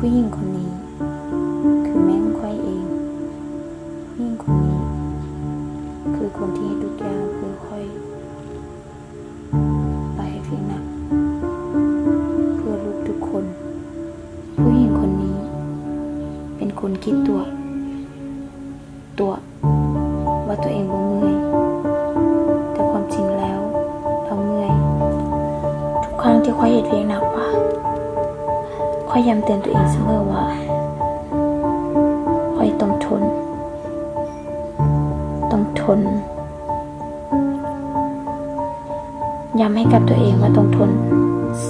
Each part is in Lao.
ຜູ້ຍິງຄົນນີ້ຄືແມ່ຂອງຂ້ອຍເອງ. ຜູ້ຍິງຄົນນີ້ຄືຄົນທີ່ເຮັດທຸກຢ່າງເພື່ອຂ້ອຍ, ລາວເຮັດວຽກໜັກເພື່ອລູກທຸກຄົນ. ຜູ້ຍິງຄົນນີ້ເປັນຄົນຂີ້ຕົວະ, ຕົວະວ່າຕົວເອງບໍ່ເມື່ອຍ, ແຕ່ຄວາມຈິງແລ້ວລາວເມື່ອຍ. ທຸກຄັ້ງທີ່ຂ້ອຍເຮັດວຽກໜັກມາ, ຂ້ອຍຢ້ຳເຕືອນຕົວເອງສະເໝີວ່າ ຂ້ອຍຕ້ອງທົນ, ຕ້ອງທົນ. ຢ້ຳໃຫ້ກັບຕົວເອງວ່າຕ້ອງທົນ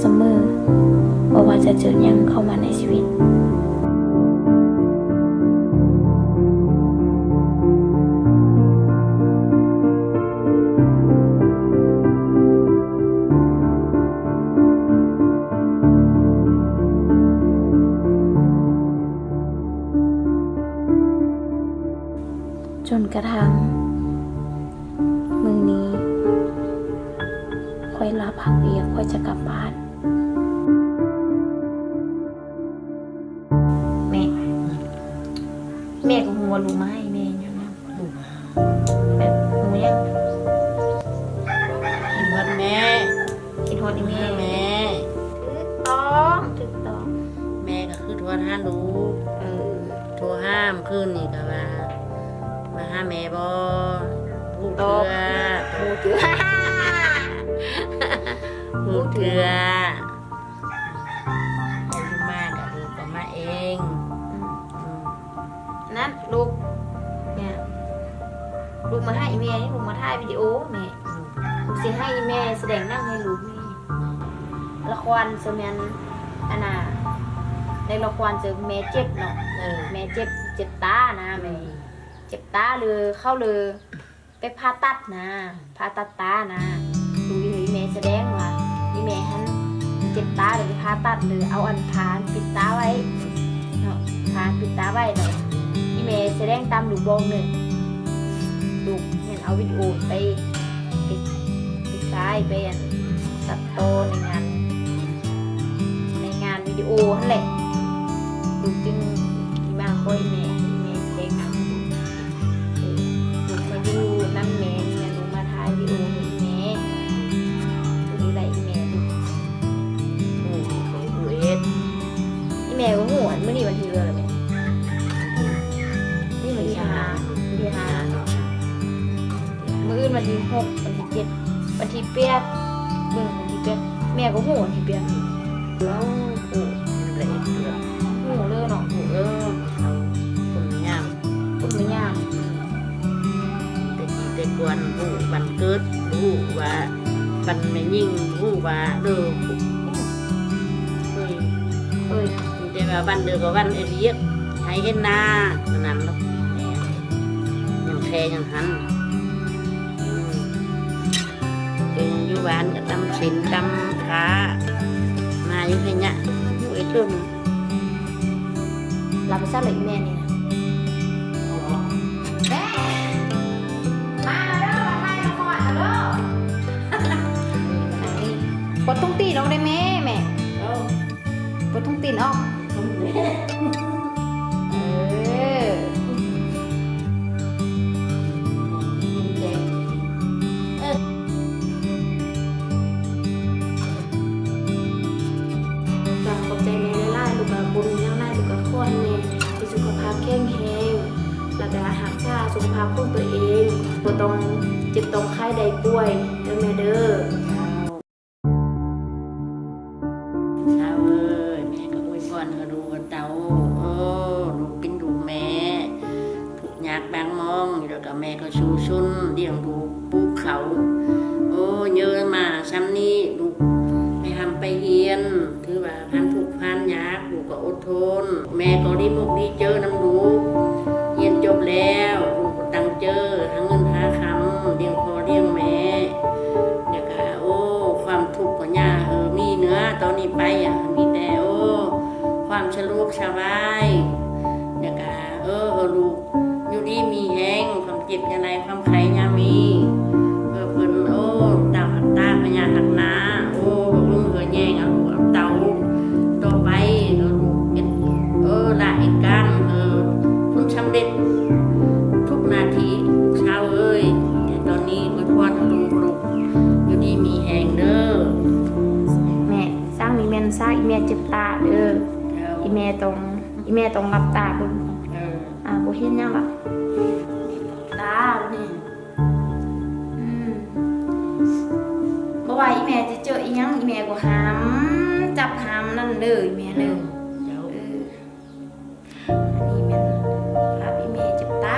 ສະເໝີ, ບໍ່ວ່າຈະເຈີຫຍັງເຂົ້າມາໃນຊີວິດ. ຈົນກະທັ່ງມື້ນີ້ ຂ້ອຍລາພັກວຽກ, ຂ້ອຍຈະກັບບ້ານ. ແມ່, ແມ່ກໍຮູ້ວ່າລູກມາໃຫ້ແມ່ຍ້ອນຫຍັງ? ແບບຮູ້ຫຍັງ? ຄິດຮອດແມ່. ຄິດຮອດອີ່ແມ່. ແມ່. ຖືກຕ້ອງ, ຖືກຕ້ອງ. ແມ່ກໍຄືໂທຫາລູກ. ເອີ. ໂທຫາມື້ຄືນນີ້ກໍວ່າ ມາຫາແມ່ບໍ່? ຮູ້ເທື່ອ. ຮູ້ເທື່ອ. ຮູ້ເທື່ອ. ເອົາມາກໍ ລູກກໍມາເອງ. ອືມ. ອືມ. ນັ້ນລູກ, ເນຍ ລູກມາຫາອີ່ແມ່ນີ້, ລູກມາຖ່າຍວິດີໂອແມ່. ອືມ. ລູກຊິໃຫ້ອີ່ແມ່ສະແດງໜັງໃຫ້ລູກນີ້. ລະຄອນເຊິ່ງແມ່ນ ອັນນ່າ ໃນລະຄອນເຊິ່ງແມ່ເຈັບເນາະ. ເອີ. ແມ່ເຈັບ, ເຈັບຕານະແມ່. ອືມ. ເຈັບຕາ ຫຼື ເຂົາ ຫຼື ໄປຜ່າຕັດນະ, ຜ່າຕັດຕານະ. ດູອີ່ແມ່ສະແດງວ່າ ອີ່ແມ່ຫັ້ນເຈັບຕາ ຫຼືໄປຜ່າຕັດ ຫຼືເອົາອັນຜ້າປິດຕາໄວ້ເນາະ, ຜ້າປິດຕາໄວ້. ແລ້ວອີ່ແມ່ສະແດງຕາມລູກບອກເລີຍ. ລູກແມ່ນເອົາວິດີໂອໄປ ໄປ ໄປສາຍ ໄປອັນຕັດຕໍ່ໃນງານ ໃນງານວິດີໂອຫັ້ນແຫຼະ. ລູກຈຶ່ງມາຂໍອີ່ແມ່ ອີ່ແມ່ສະແດງນຳ. ເອີ ລູກມາຢູ່ນຳແມ່ນີ້ນະ, ລູກມາຖ່າຍວິດີໂອໃຫ້ອີ່ແມ່. ຜູ້ນີ້ລະອີ່ແມ່ລູກ. ໂອ້ ຂ້ອຍບໍ່ເຮັດ. ອີ່ແມ່ກໍຮູ້. ອັນມື້ນີ້ວັນທີເທົ່າໃດແມ່? ນີ້ວັນທີຫ້າ, ວັນທີຫ້າເນາະ. ມື້ອື່ນວັນທີຫົກ, ວັນທີເຈັດ, ວັນທີແປດ, ເບິ່ງວັນທີແປດ. ແມ່ກໍຮູ້ວັນທີແປດ. ເອີ ຮູ້ລະອຽດເກືອບ. ຮູ້ເລີຍເນາະ. ຮູ້ເລີຍ. ເອົາຄົນມາຍາມ, ຄົນມາຍາມ. ແຕ່ກີ້ແຕ່ກ່ອນຮູ້ວັນເກີດ, ຮູ້ວ່າວັນແມ່ຍິງ, ຮູ້ວ່າ ເດີ ເຄີຍ, ເຄີຍ. ແຕ່ວ່າວັນເດີກໍວັນເຮັດວຽກ ໄທເຮັດນາ ເທົ່ານັ້ນດອກ. ແມ່ຍັງແຄ່ຢ່າງຫັ້ນ. ອືມ. ເອີ ຢູ່ບ້ານກໍຕຳສິນຕຳພາ ມາຢູ່ໄຫຍະ ເອີ ເຖິງ. ລາວໄປໃສລະອີ່ແມ່ນີ້ນະ? ແມ່ ມາແລ້ວເດີ ມາຖ່າຍລະຄອນແລ້ວເດີ. ປົດຖົງຕີນອອກໄດ້ແມ່ ແມ່. ເອີ. ປົດຖົງຕີນອອກ. ເອີ ເອີ ຈ້າ ຂອບໃຈແມ່ຫຼາຍໆ. ລູກກໍບໍ່ມີຫຍັງຫຼາຍ, ລູກກໍຂໍໃຫ້ແມ່ມີສຸຂະພາບແຂງແຮງ ແລ້ວກໍຮັກສາສຸຂະພາບຂອງຕົວເອງ, ບໍ່ຕ້ອງເຈັບຕ້ອງໄຂ້ໄດ້ປ່ວຍເດີແມ່ເດີ. ຊາວເອີຍ ແມ່ກໍອວຍພອນໃຫ້ລູກເຕົ້າ, ເອີ ລູກເປັນລູກແມ່ ທຸກຍາກບາງມອງ, ແລ້ວກໍແມ່ກໍສູ້ຊົນລ້ຽງລູກ ປູກເຂົ້າ. ໂອ້ ເຍີມາຊ່ຳນີ້ ລູກໄປຮ່ຳໄປຮຽນ ຖືວ່າຜ່ານທຸກຜ່ານຍາກ ລູກກໍອົດທົນ. ແມ່ກໍດີອົກດີເຈີນຳລູກ, ຮຽນຈົບແລ້ວ ລູກກໍຕັ້ງເຈີຫາເງິນຫາຄຳ ລ້ຽງພໍ່ລ້ຽງແມ່. ແລ້ວກະ ໂອ້ ຄວາມທຸກກໍຢ່າໃຫ້ມີເໜືອຕໍ່ນີ້ໄປອະ, ມີແຕ່ ໂອ້ ຄວາມສະດວກສະບາຍ. ແລ້ວກະ ເອີ ໃຫ້ລູກຢູ່ດີມີແຮງ, ຄວາມເຈັບຢ່າໄດ້ ຄວາມໄຂ້ຢ່າມີ. ເອີ ເພິ່ນ ໂອ້ ຕາຮັກຕາ ພະຍາຮັກນາ, ໂອ້ ເບິ່ງເຮືອແຍງເອົາລູກເອົາເຕົ້າຕໍ່ໄປ. ເອີ ລູກເປັນ ຕາເດີ. ເຈົ້າ. ອີ່ແມ່ຕ້ອງ ອີ່ແມ່ຕ້ອງຫຼັບຕາເບິ່ງ. ເອີ. ອ່າ ບໍ່ເຫັນຫຍັງລະ. ຕານີ້. ອືມ. ບໍ່ວ່າອີ່ແມ່ຈະເຈີອີ່ຫຍັງ ອີ່ແມ່ກໍຫ້າມຈັບຫ້າມນັ້ນເດີ ອີ່ແມ່ເດີ. ເຈົ້າ. ເອີ. ອັນນີ້ແມ່ນພາບອີ່ແມ່ຈັບຕາ.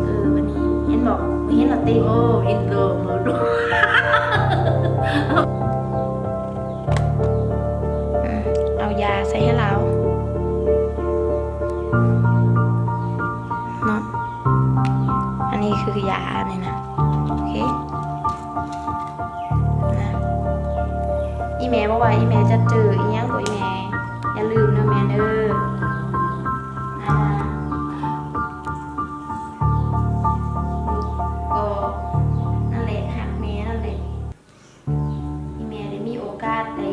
ເອີ ບັດນີ້ເຫັນບໍ່? ເຫັນລະຕິ? ໂອ້ ເຫັນໂລດ ເຫັນໂລດ. ອືມ ເອົາຢາໃສ່ໃຫ້ລາວເນາະ. ອັນນີ້ຄືຢານີ້ນະ. ໂອເຄ. ນະ ອີ່ແມ່ບອກວ່າອີ່ແມ່ຈະເຈີອີ່ຫຍັງກໍ ອີ່ແມ່ຢ່າລືມເດີແມ່ເດີ. ອ່າ ກໍນັ້ນແຫຼະ ຮັກແມ່ນັ້ນແຫຼະ. ອີ່ແມ່ໄດ້ມີໂອກາດໄດ້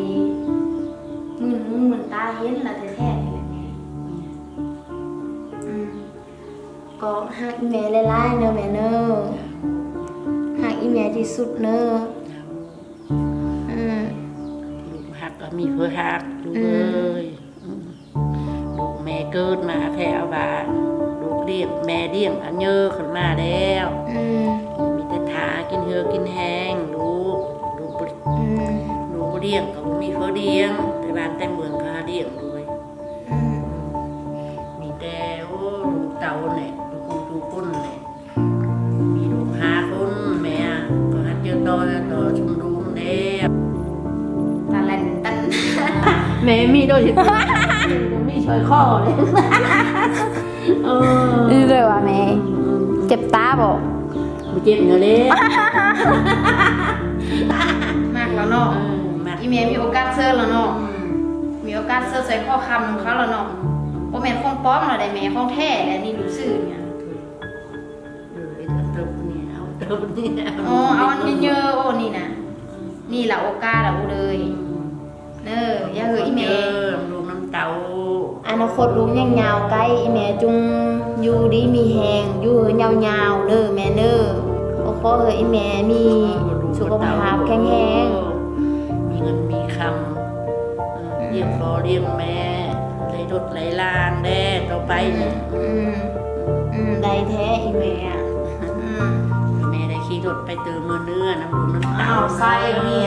ມື່ນຫູມື່ນຕາເຫັນລະແທ້ໆນີ້ແຫຼະແມ່. ອືມ. ກໍຮັກອີ່ແມ່ຫຼາຍໆເດີແມ່ເດີ. ຮັກອີ່ແມ່ທີ່ສຸດເດີ. ອືມ. ລູກຮັກກໍມີຜູ້ຮັກ ລູກເອີຍ. ອືມ. ອືມ. ລູກແມ່ເກີດມາແທ້ວ່າ ລູກລ້ຽງ ແມ່ລ້ຽງອັນເຍີຂຶ້ນມາແລ້ວ. ອືມ. ມີແຕ່ຖ້າກິນເຫື່ອກິນແຮງລູກ ລູກບໍ່ ອືມ ລູກບໍ່ລ້ຽງກໍບໍ່ມີຜູ້ລ້ຽງ ແຕ່ບ້ານແຕ່ເມືອງເຂົາລ້ຽງໂດຍ. ອືມ. ມີແຕ່ ໂອ້ ລູກເຕົ້າແຫຼະ ທຸກຄົນແຫຼະ ມີລູກຫ້າຄົນ ແມ່ກໍຫາເຈີຕໍ່ ຕໍ່ຊຸມລູກແລ້ວ ຕາແລ່ນຕັນ ແມ່ມີໂດຍ ມີຊ່ອຍຄໍເດ້. ເອີ ເອີ ວ່າແມ່ ອືມ ເຈັບຕາບໍ່? ບໍ່ເຈັບເນາະເດ້ ມັກແລ້ວເນາະ. ເອີ ມັກ ອີ່ແມ່ມີໂອກາດເຊີນແລ້ວເນາະ. ອືມ. ມີໂອກາດເຊີນໃສ່ຂໍ້ຄຳນຳເຂົາແລ້ວເນາະ. ອືມ. ບໍ່ແມ່ນຂອງປອມແລ້ວໃດແມ່ ຂອງແທ້ແຫຼະ ນີ້ລູກຊື່ນີ້. ເອີ ເອົາໂຕນີ້ ເອົາໂຕນີ້ ເອົາ ອໍ ເອົາອັນມີເຍີ ໂອ້ ນີ້ນະ ນີ້ລະໂອກາດລະ ອືມ ເອີ ຢ່າເຮີອີ່ແມ່ ເອີ ນຳລູກນຳເຕົ້າ ອະນາຄົດລູກຍັງຍາວໄກ ອີ່ແມ່ຈົ່ງຢູ່ດີມີແຮງ ຢູ່ຍາວໆເດີແມ່ເດີ. ຂໍເຮີອີ່ແມ່ມີສຸຂະພາບແຂງແຮງ ມີເງິນມີຄຳ ອືມ ລ້ຽງພໍ່ລ້ຽງແມ່ ໄດ້ລົດໄດ້ລາງແດ່ຕໍ່ໄປ. ອືມ ອືມ ໄດ້ແທ້ອີ່ແມ່. ອືມ ແມ່ໄດ້ຂີ່ລົດໄປຕື່ມເມືອເນື້ອນຳລູກນຳເຕົ້າ. ອ້າວ ໃສ່ນີ້